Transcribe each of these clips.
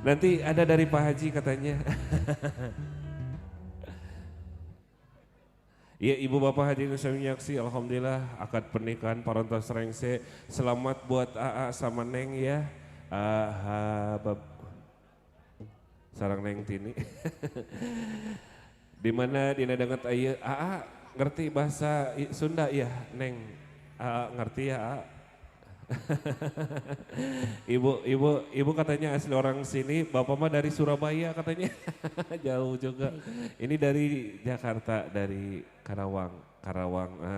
Nanti ada dari Pak Haji katanya. Ya Ibu Bapak hadirin sami nyaksi, alhamdulillah akad pernikahan parantos rengse. Selamat buat AA sama Neng ya. Bab sarang Neng Tini. Di mana dina danget aya AA ngerti bahasa Sunda ya Neng. AA ngerti ya AA. Ibu katanya asli orang sini, bapak mah dari Surabaya katanya. Jauh juga. Ini dari Jakarta, dari Karawang.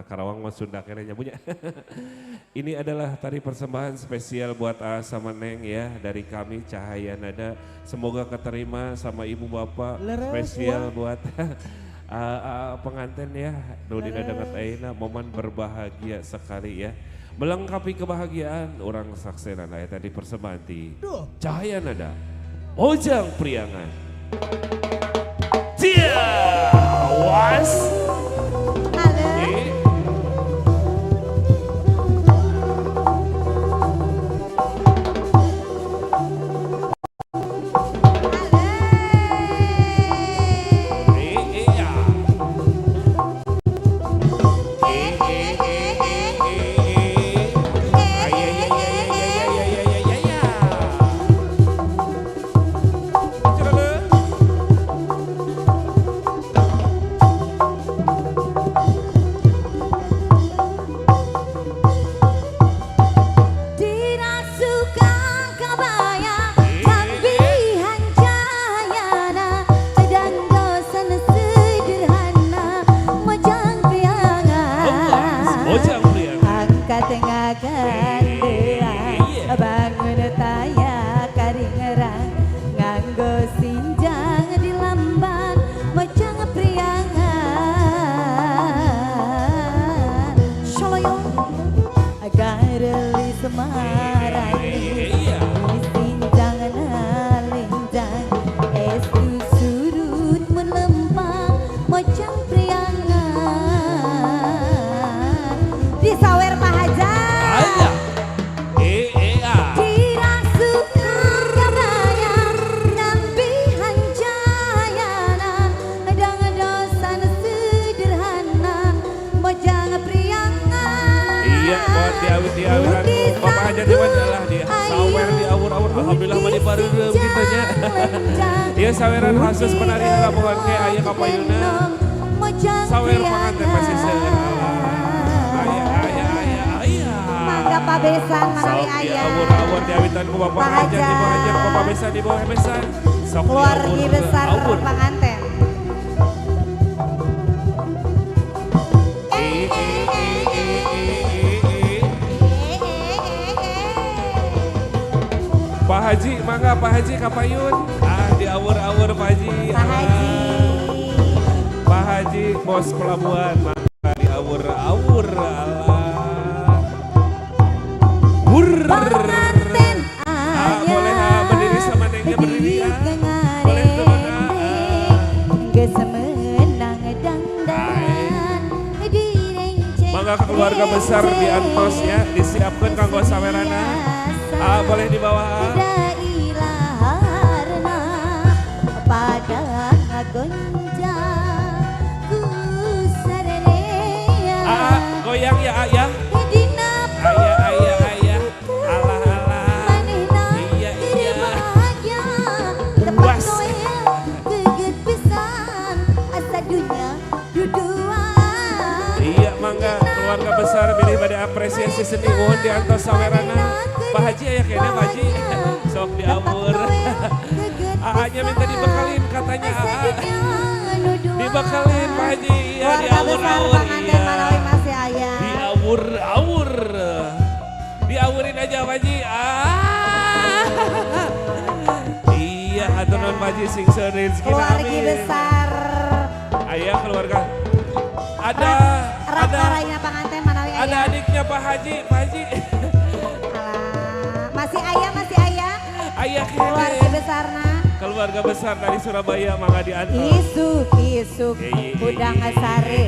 Karawang mah Sunda kayaknya punya. Ini adalah tari persembahan spesial buat A sama Neng ya, dari kami Cahaya Nada. Semoga keterima sama ibu bapak. Spesial buat pengantin ya. Nu dina danget ayeuna momen berbahagia sekali ya. Melengkapi kebahagiaan orang saksenan aya tadi persembahan ti Cahaya Nada Mojang Priangan. Cia was. Ya saweran khusus penari heula mohon ke aya ka payuna. Sawer panganten masih seueur. Aya aya aya aya. Mangga pabesan manawi aya. Awur-awur diawitan ku Bapak Hajar di bawah hajar Bapak besan di bawah besan. Sok keluarga besar panganten. Pak Haji, mangga Pak Haji kapayun. Ah, diawur-awur Pak Haji. Pak Haji. Pak Haji bos pelabuhan, mangga diawur-awur. Allah. Wur. Panganten ah, boleh ah, berdiri sama Nengnya berdiri ah. Boleh turun ah. Geus menang dangdan. Mangga keluarga besar di antos ya, disiapkan kanggo sawerana. Ah, boleh di bawah. Ah, goyang ya, ayah. Ayah, ayah, ayah. Alah, alah. Iya, iya. Was. Iya, mangga keluarga besar milih pada apresiasi seni mohon di antos sawerana. Pak Haji ayah kayaknya Pak Haji. Sok diawur. AA-nya minta dibekalin katanya AA. Dibekalin Pak Haji. Iya diawur-awur. Iya. Diawur-awur. Diawurin aja Pak Haji. Ah. Iya hatur nuhun Pak Haji sing seueur rezekina. Keluarga besar. Ayah keluarga. Ada ada ada adiknya Pak Haji, Pak Haji. Masih ayah, masih ayah. Ayah keluarga besar nah. Keluarga besar dari Surabaya mangga diantar. Isuk isuk udang sare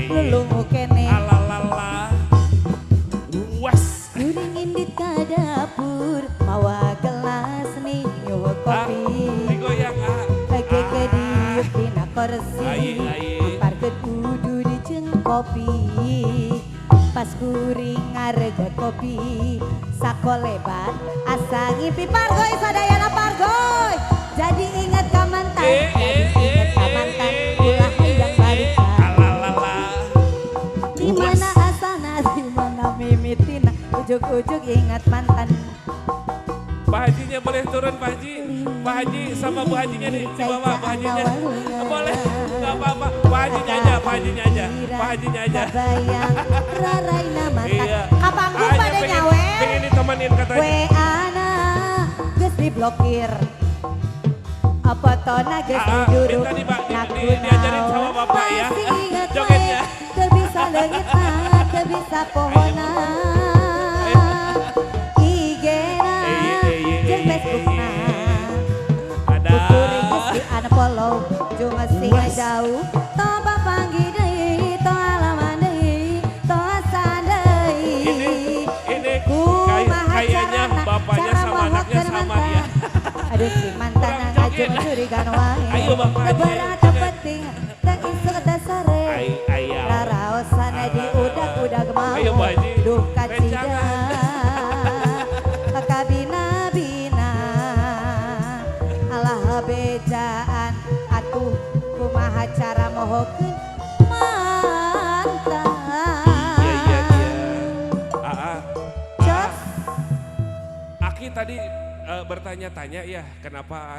lulungu kene. Alalala. Was. Kuring indit ka dapur mawa gelas nih nyuwuk kopi. Digoyang ah. Keke diuk dina kursi. Hamparkeun udu di kopi. Pas kuring ngareget kopi sakolebat asa ngimpi pargoy sadayana pargoy. Jadi ingat ka mantan, jadi ingat ka mantan, ulah hayang balikan. Di mana asana, di mana mimitina, ujuk-ujuk ingat mantan. Pak Hajinya boleh turun Pak Haji. Pak Haji sama Bu Hajinya di bawah, Bu Hajinya. Boleh, nggak apa-apa. Pak Hajinya aja, Pak Hajinya aja. Pak Hajinya aja. Kabayang raraina mantan. Iya. Kapanggung pada nyawe. Pengen ditemenin katanya. WA-na geus diblokir. Potona geus diduruk. Minta diajarin sama bapak ya. Masih inget jogetnya. Teu bisa leungitna, teu bisa pohona. IG-na jeung Facebook-na. Ada. Kuring geus di-unfollow, jeung sing jauh. Tong papanggih deui, tong alaman deui, tong asa deui. Ini kayaknya bapaknya sama anaknya sama ya. Aduh si mantan ngajeng curigan wae. Ayo bapak aja. Berat penting teu isuk teu sare. Raraosan di udag-udag mau. Ayo Bu Haji. Duh kacida. Kabina-bina. Alah bejaan atuh kumaha cara mohokeun mantan. Iya iya iya. Cos. Aki tadi bertanya-tanya ya kenapa